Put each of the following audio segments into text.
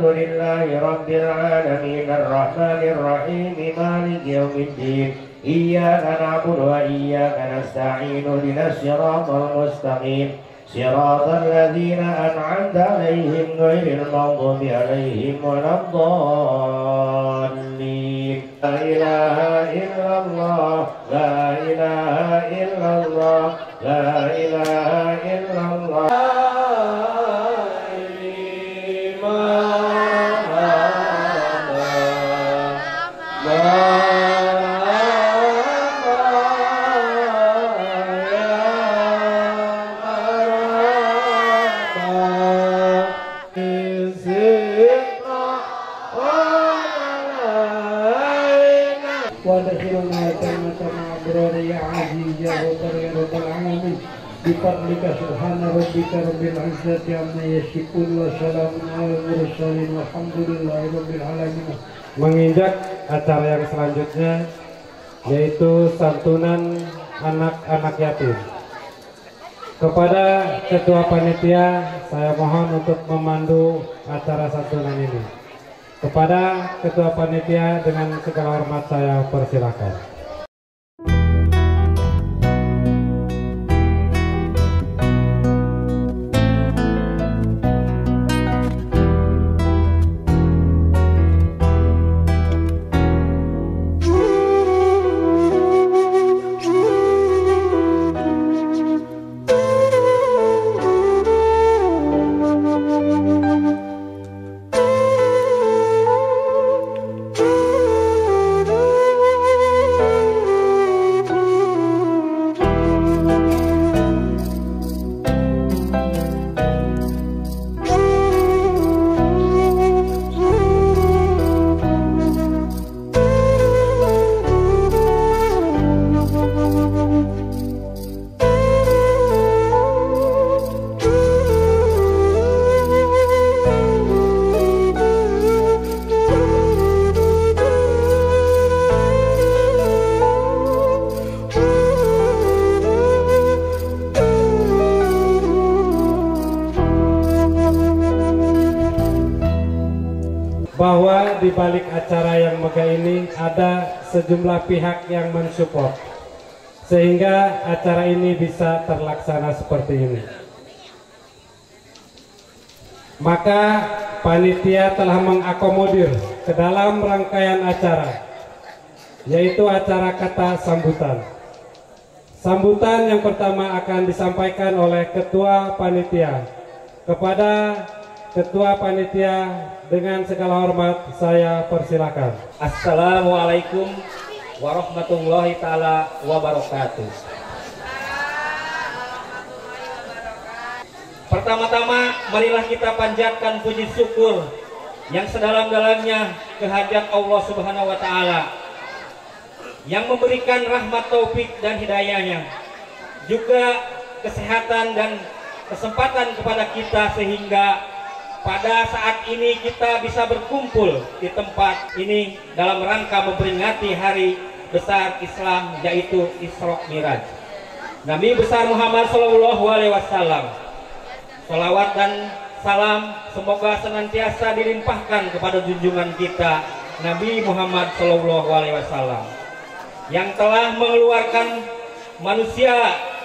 لله رب العالمين الرحمن الرحيم مالك يوم الدين إياك نعبد وإياك نستعين اهدنا الصراط المستقيم صراط الذين أنعمت عليهم غير المغضوب عليهم ولا الضالين. لا إله إلا الله لا إله إلا الله لا إله إلا الله. وادخلنا جنة مع أبرار يا عزيز يا غفار يا رب العالمين بفضلك. سبحان ربك رب العزة عما يصفون وسلام على المرسلين والحمد لله رب العالمين. Menginjak acara yang selanjutnya, yaitu santunan anak-anak yatim. Kepada ketua panitia, saya mohon untuk memandu acara santunan ini. Kepada ketua panitia dengan segala hormat saya persilakan. Bahwa di balik acara yang megah ini ada sejumlah pihak yang mensupport sehingga acara ini bisa terlaksana seperti ini. Maka panitia telah mengakomodir ke dalam rangkaian acara, yaitu acara kata sambutan. Sambutan yang pertama akan disampaikan oleh ketua panitia. Kepada ketua panitia dengan segala hormat saya persilakan. Assalamualaikum warahmatullahi taala wabarakatuh. Pertama-tama marilah kita panjatkan puji syukur yang sedalam-dalamnya kehadirat Allah Subhanahu wa taala yang memberikan rahmat, taufik dan hidayahnya, juga kesehatan dan kesempatan kepada kita sehingga pada saat ini kita bisa berkumpul di tempat ini dalam rangka memperingati hari besar Islam, yaitu Isra Miraj Nabi besar Muhammad Shallallahu Alaihi Wasallam. Salawat dan salam semoga senantiasa dilimpahkan kepada junjungan kita Nabi Muhammad Shallallahu Alaihi Wasallam yang telah mengeluarkan manusia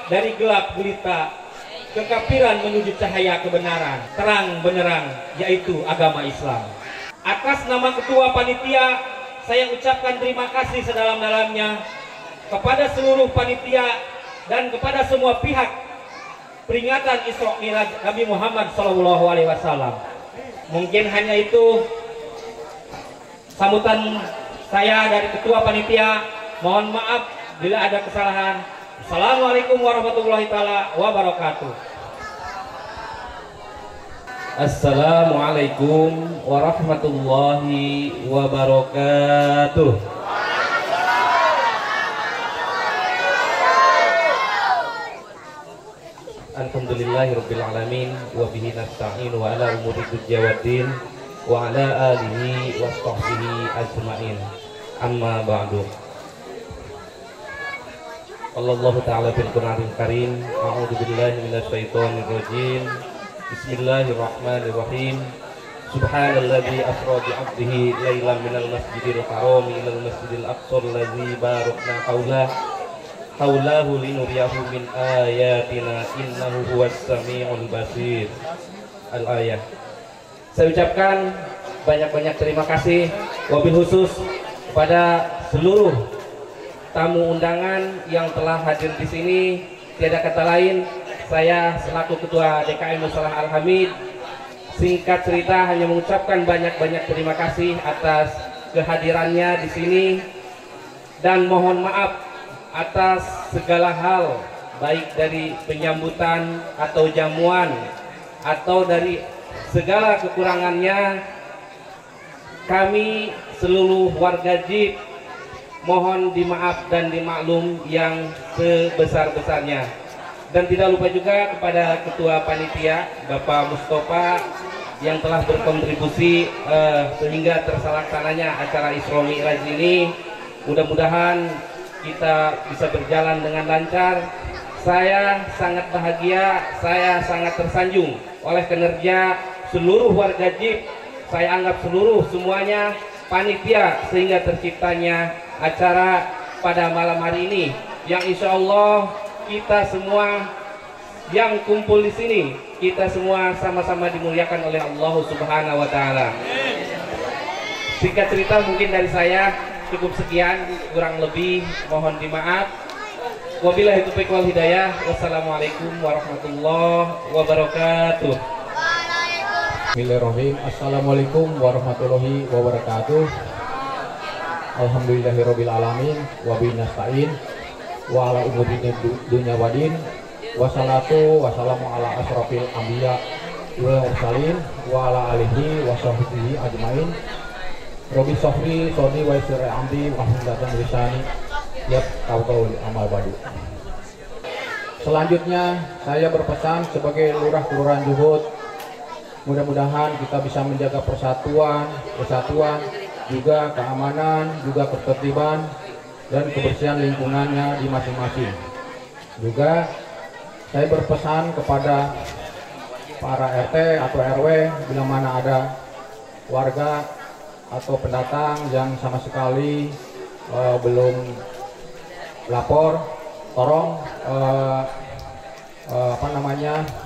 dari gelap gulita kekafiran menuju cahaya kebenaran, terang benderang, yaitu agama Islam. Atas nama ketua panitia, saya ucapkan terima kasih sedalam-dalamnya kepada seluruh panitia dan kepada semua pihak peringatan Isra Miraj Nabi Muhammad Shallallahu Alaihi Wasallam. Mungkin hanya itu sambutan saya dari ketua panitia. Mohon maaf bila ada kesalahan. Assalamualaikum warahmatullahi taala wabarakatuh. Assalamualaikum warahmatullahi wabarakatuh. Alhamdulillahirabbil alamin wa bihi nasta'in wa ala umuri dunya waddin wa ala alihi wa sahbihi ajmain. Amma ba'du. Allah ta'ala fil Qur'anil Karim, a'udzu billahi minasyaitonir rajim. Bismillahirrahmanirrahim. Subhanalladzi asra bi 'abdihi lailan minal masjidil harami ilal masjidil aqsa allazi barakna haulahu linuriyahu min ayatina innahu huwas samiul basir. Al-ayah. Saya ucapkan banyak-banyak terima kasih wabil khusus kepada seluruh tamu undangan yang telah hadir di sini. Tiada kata lain, saya selaku Ketua DKM Musholah Alhamid, singkat cerita hanya mengucapkan banyak-banyak terima kasih atas kehadirannya di sini dan mohon maaf atas segala hal, baik dari penyambutan atau jamuan atau dari segala kekurangannya. Kami seluruh warga JIP mohon dimaaf dan dimaklum yang sebesar-besarnya. Dan tidak lupa juga kepada Ketua Panitia Bapak Mustafa yang telah berkontribusi sehingga terlaksananya acara Isra Mi'raj ini. Mudah-mudahan kita bisa berjalan dengan lancar. Saya sangat bahagia, saya sangat tersanjung oleh kinerja seluruh warga JIP. Saya anggap seluruh semuanya panitia sehingga terciptanya acara pada malam hari ini, yang insya Allah kita semua yang kumpul di sini, kita semua sama-sama dimuliakan oleh Allah Subhanahu wa Ta'ala. Singkat cerita mungkin dari saya cukup sekian, kurang lebih mohon dimaaf. Wabillahi taufiq wal hidayah. Wassalamualaikum warahmatullahi wabarakatuh. Bismillahirrahmanirrahim. Assalamualaikum warahmatullahi wabarakatuh. Alhamdulillahirabbil alamin wa bihi nasta'in wa ala umuri dunya wadin. Wassalatu wassalamu ala asrofil anbiya wal mursalin wa ala alihi wa sahbihi ajmain. Robi sofri soni wa yassir amri wa hlul lisani yafqahu qawli amal badu. Selanjutnya saya berpesan sebagai Lurah Kelurahan Juhut, mudah-mudahan kita bisa menjaga persatuan, kesatuan, juga keamanan, juga ketertiban dan kebersihan lingkungannya di masing-masing. Juga saya berpesan kepada para RT atau RW bila mana ada warga atau pendatang yang sama sekali belum lapor, tolong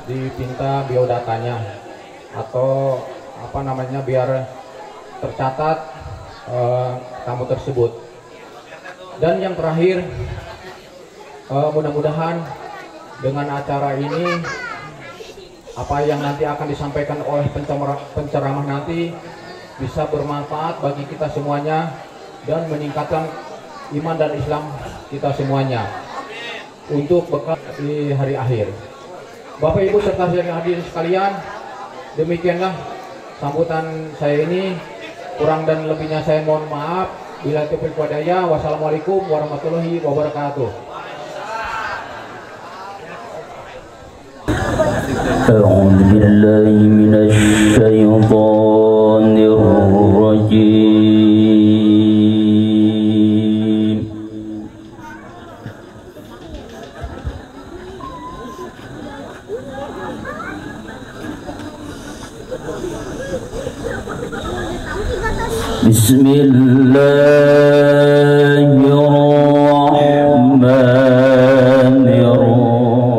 dipinta biodatanya atau biar tercatat tamu tersebut. Dan yang terakhir, mudah-mudahan dengan acara ini apa yang nanti akan disampaikan oleh penceramah nanti bisa bermanfaat bagi kita semuanya dan meningkatkan iman dan Islam kita semuanya untuk bekal di hari akhir. Bapak Ibu serta yang hadir sekalian, demikianlah sambutan saya ini. Kurang dan lebihnya saya mohon maaf. Bila taufiq wal hidayah. Wassalamualaikum warahmatullahi wabarakatuh. أعوذ بالله من الشيطان الرجيم. بسم الله الرحمن الرحيم.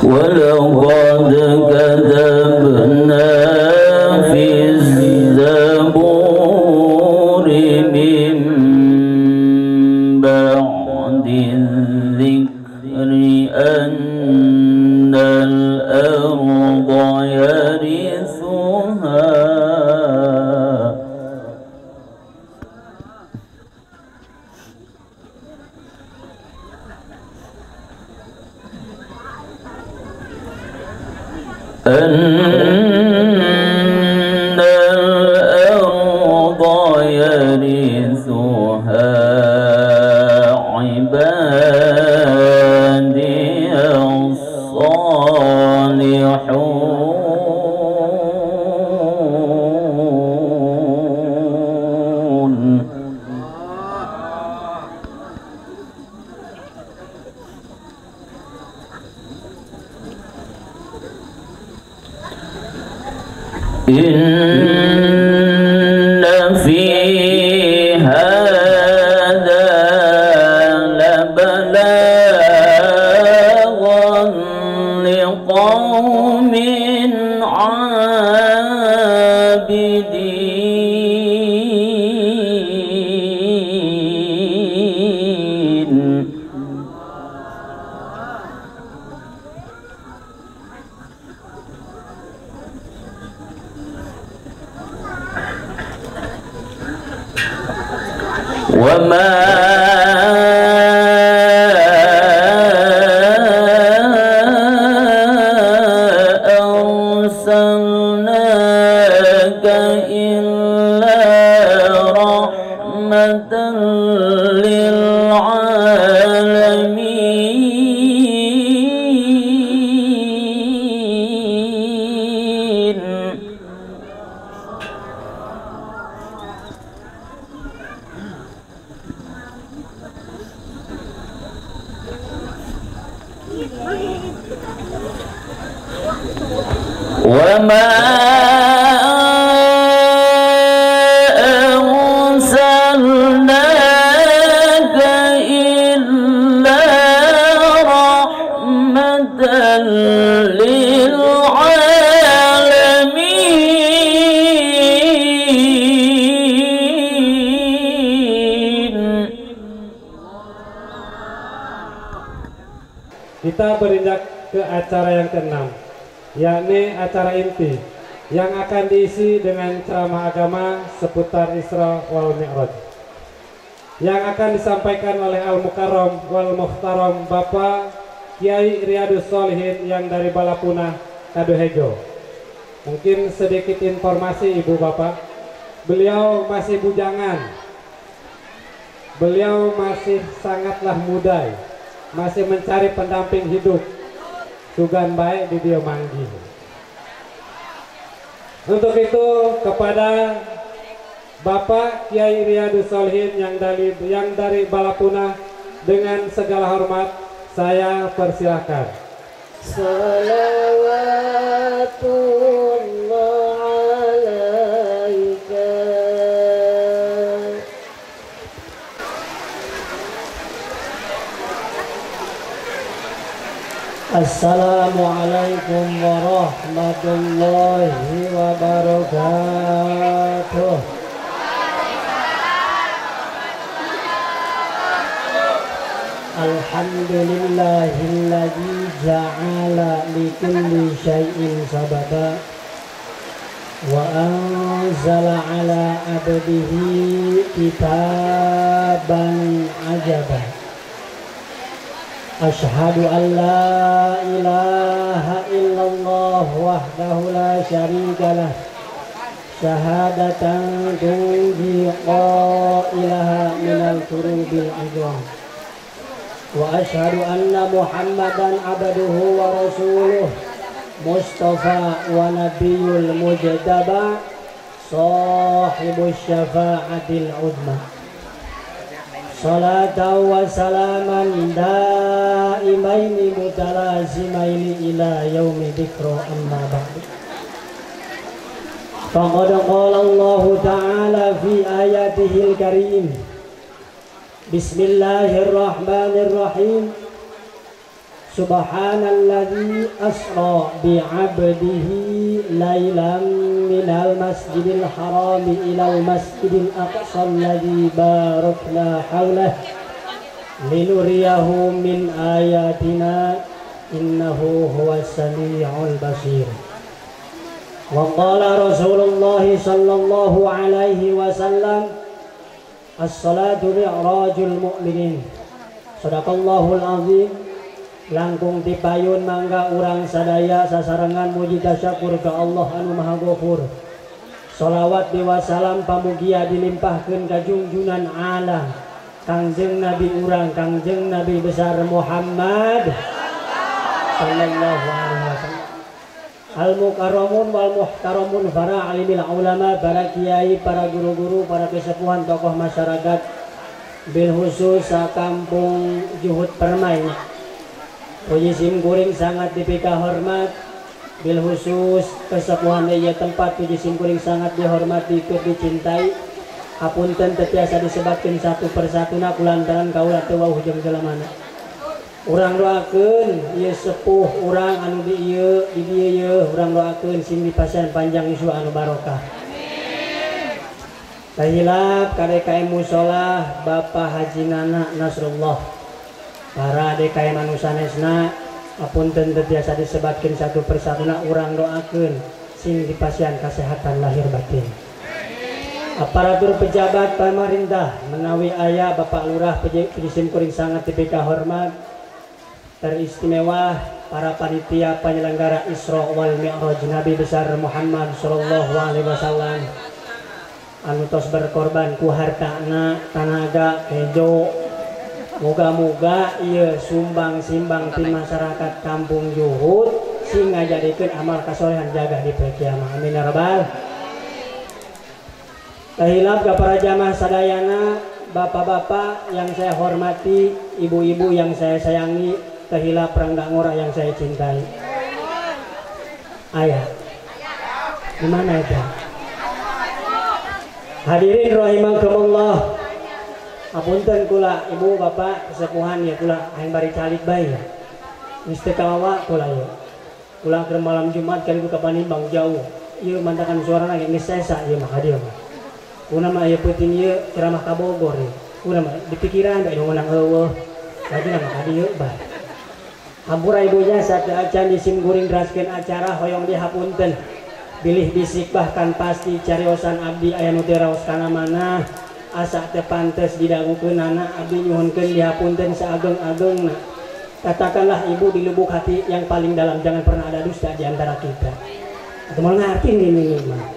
ولقد كتبنا في الزبور من بعد الذكر أن الأرض يرثها أن الأرض يرثها عبادي إن في هذا لبلاغا لقوم عابدين. وما أرسلناك إلا رحمة للعالمين. وما أرسلناك إلا رحمة للعالمين. Kita beranjak ke acara yang keenam, yakni acara inti yang akan diisi dengan ceramah agama seputar Isra wal Mi'raj yang akan disampaikan oleh Al-Mukarram wal Muhtaram Bapak Kiai Riyadus Sholihin yang dari Balapuna, Kaduhejo. Mungkin sedikit informasi Ibu Bapak, beliau masih bujangan, beliau masih sangatlah muda, masih mencari pendamping hidup. Sugan baik di dia manggi. Untuk itu kepada Bapak Kiai Riyadus Sholihin yang dari Balapuna, dengan segala hormat saya persilahkan. Salawatullah alaika. Assalamualaikum warahmatullahi wabarakatuh. Alhamdulillahilladzi ja'ala likulli syai'in sababa wa anzala ala abdihi kitaban ajaba. Ashhadu an la ilaha illallah wahdahu la syarika lah, syahadatan tunji qailaha minal kurubil azam. Wa ashhadu anna Muhammadan abduhu wa rasuluh mustafa wa nabiyul mujtaba sahibus syafa'atil uzma. Salatan wa salaman daimaini mutalazimaini ila yaumi dzikra, amma ba'du. Faqad qala Allahu ta'ala fi ayatihil karim, bismillahirrahmanirrahim. Subhanalladzi asra bi'abdihi lailan minal masjidil harami ilal masjidil aqsa alladzi barakna hawlahu linuriyahu min ayatina innahu huwas samiul basir. Wa qala Rasulullah sallallahu alaihi wasallam, as-salatu mi'rajul mu'minin. Sadaqallahul azim. Langkung tipayun mangga urang sadaya sasarengan muji tasyakur ka Allah anu maha ghafur. Sholawat diwasalam pamugia dilimpahkeun ka junjunan alam Kangjeng Nabi urang, Kangjeng Nabi besar Muhammad sallallahu alaihi Al mukarramun wal muhtaramun, para alimil ulama, para kiai, para guru-guru, para kesepuhan tokoh masyarakat bil khusus kampung Juhud Permai. Puji sim kuring sangat dipika hormat bil khusus kesepuhan ieu tempat puji sim kuring sangat dihormati keur dicintai. Hapunten teu tiasa disebatkeun satu persatuna kulantaran kaula teu wauh jeung jelemana. Urang doakeun ieu sepuh urang anu di ieu di dieu ieu urang doakeun sing dipasihan panjang yuswa anu barokah. Amin. Tahilap ka DKM Musholah Bapak Haji Nana Nasrullah. Para DKM anu sanesna apunten teu tiasa disebatkeun satu persatuna urang doakeun sing dipasihan kasehatan lahir batin. Aparatur pejabat pemerintah menawi aya Bapak Lurah puji sim kuring sangat dipika hormat. Teristimewa para panitia penyelenggara Isra wal Mi'raj Nabi besar Muhammad sallallahu alaihi wasallam anu tos berkorban ku hartana, tanaga, kejo. Moga-moga ieu sumbang simbang ti masyarakat kampung Juhud sing ngajadikeun amal kasolehan jaga di poe kiamat. Amin ya rabbal. Tahilap ka para jamaah sadayana, bapak-bapak yang saya hormati, ibu-ibu yang saya sayangi, tehilap rangga ngora yang saya cintai. Ayah, di mana itu? Hadirin rahimakumullah. Apunten kula ibu bapak kesepuhan ya kula hayang bari calik bae ya. Geus teu kawawa kula ieu. Kula keur malam Jumat kan ka Panimbang jauh. Ieu mantakan suarana ge geus sesa ieu mah ka dieu mah. Kuna mah ieu peuting ieu ceramah ka Bogor ieu. Kuna mah dipikiran bae nu meunang eueuh. Lagi mah ka dieu bae. Hampura ibunya sateu acan disim guring deraskeun acara hoyong dihapunten. Bilih bisik bahkan pasti cariosan abdi aya nu teu raos kana mana asa teu pantes didangukeunana abdi nyuhunkeun dihapunten saageng-agengna. Katakanlah ibu di lubuk hati yang paling dalam jangan pernah ada dusta di antara kita. Atau mau ngerti ini mah.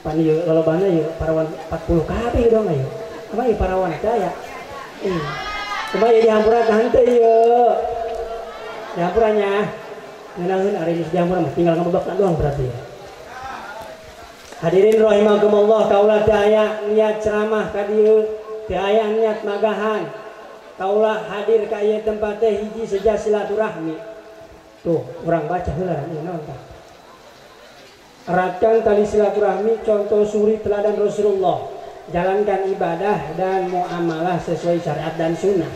Pan ieu lolobana ieu parawan 40 kabeh dong ieu. Apa ieu parawan teh aya? Coba ieu dihampura ka henteu ieu. Dihampuranya. Ngeunaheun ari geus dihampura mah tinggal ngebebak doang berarti ya. Hadirin rahimakumullah, kaula teu aya niat ceramah ka dieu, teu aya niat magahan. Kaula hadir ka ieu tempat teh hiji seja silaturahmi. Tuh, urang baca heula ieu naon tah. Eratkan tali silaturahmi, contoh suri teladan Rasulullah. Jalankan ibadah dan muamalah sesuai syariat dan sunnah.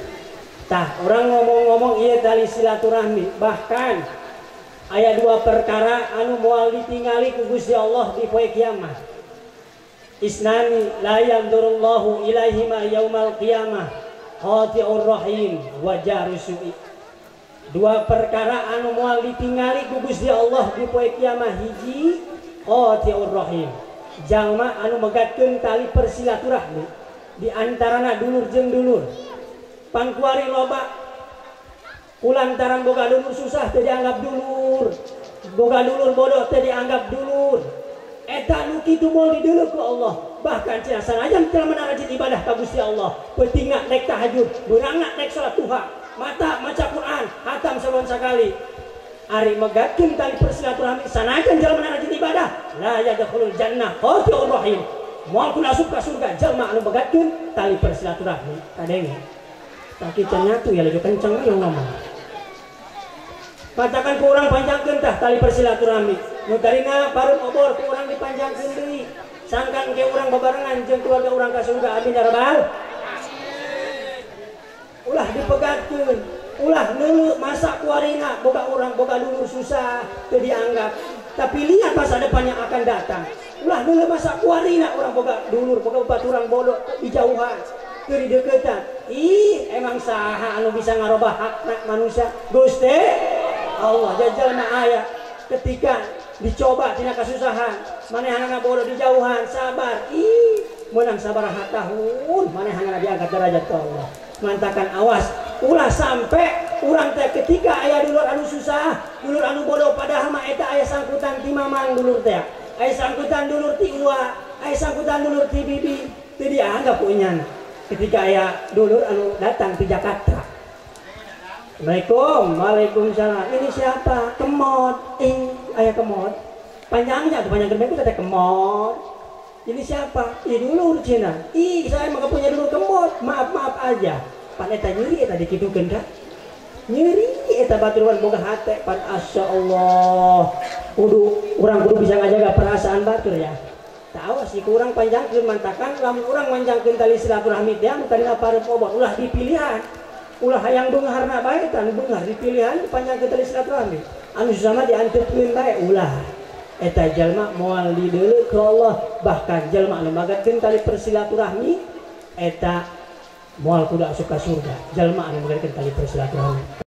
Tah, orang ngomong-ngomong ieu tali silaturahmi, bahkan aya dua perkara anu moal ditingali ku Gusti Allah di poe kiamat. Isnani la yanzurullahu ilaihima yaumal qiyamah, qati'ur rahim wa jaru su'i. Dua perkara anu moal ditingali ku Gusti Allah di poe kiamat, hiji qati'ur rahim, jalma anu megatkeun tali persilaturahmi di antarana dulur jeung dulur. Pangkuari loba kulantaran boga dulur susah teu dianggap dulur, boga dulur bodoh teu dianggap dulur. Eta nu kitu moal dideuleu ku Allah. Bahkan cenah sanajan teu rajin ibadah ka Gusti Allah, peutingna rek tahajud, beurangna rek salat duha, mata maca Quran, hatam sabulan sakali. Ari megatkeun tali persilaturahmi sanajan jalma rajin ibadah, la yadkhulul jannah qati'ur rahim. Moal kudu asup ka surga jalma anu megatkeun tali persilaturahmi. Kadenge. Taki can nyatu ya laju kenceng we ngomong. Katakan ku urang panjangkeun tah tali persilaturahmi. Nu tarina pareum obor ku urang dipanjangkeun deui. Sangkan ke urang babarengan jeung keluarga urang ka surga. Amin ya rabbal. Ulah dipegatkeun, ulah neuleu masa kuarina boga urang boga dulur susah teu dianggap. Tapi lihat masa depan yang akan datang. Ulah neuleu masa kuarina urang boga dulur boga baturang bodoh dijauhan. Teu dideukeutan. Ih, emang saha anu bisa ngarobah hak manusia? Gusti Allah. Jajal mah aya ketika dicoba tina kasusahan, manehanana bodoh dijauhan, sabar. Ih, menang sabaraha tahun manehanana diangkat derajat ke Allah. Mantakan awas, ulah sampai urang teh ketika aya dulur anu susah, dulur anu bodoh padahal mah eta aya sangkutan ti mamang dulur teh. Aya sangkutan dulur ti uwa, aya sangkutan dulur ti bibi, teu dianggap ku nyana. Ketika aya dulur anu datang di Jakarta. Assalamualaikum, waalaikumsalam. Ini siapa? Kemot. aya kemot. Panjangnya tuh panjang ku teh kemot. Ini siapa? Ih dulur cenah. Ih saya mah punya dulur kemot. Maaf maaf aja. Pan eta nyeri eta dikitukeun ka. Nyeri eta baturan boga hate pan asya Allah. Kudu urang kudu bisa ngajaga perasaan batur ya. Tahu sih kurang panjangkeun mantakan lamun urang manjangkeun tali silaturahmi teh anu tadina pareup obot ulah dipilihan. Ulah hayang beungharna bae tah anu beunghar dipilihan panjangkeun tali silaturahmi. Anu susah mah dianteupkeun bae ulah. Eta jalma moal dideuleu ku Allah, bahkan jalma anu magatkeun tali persilaturahmi eta moal kudu asup ka surga. Jalma anu magatkeun tali persilaturahmi.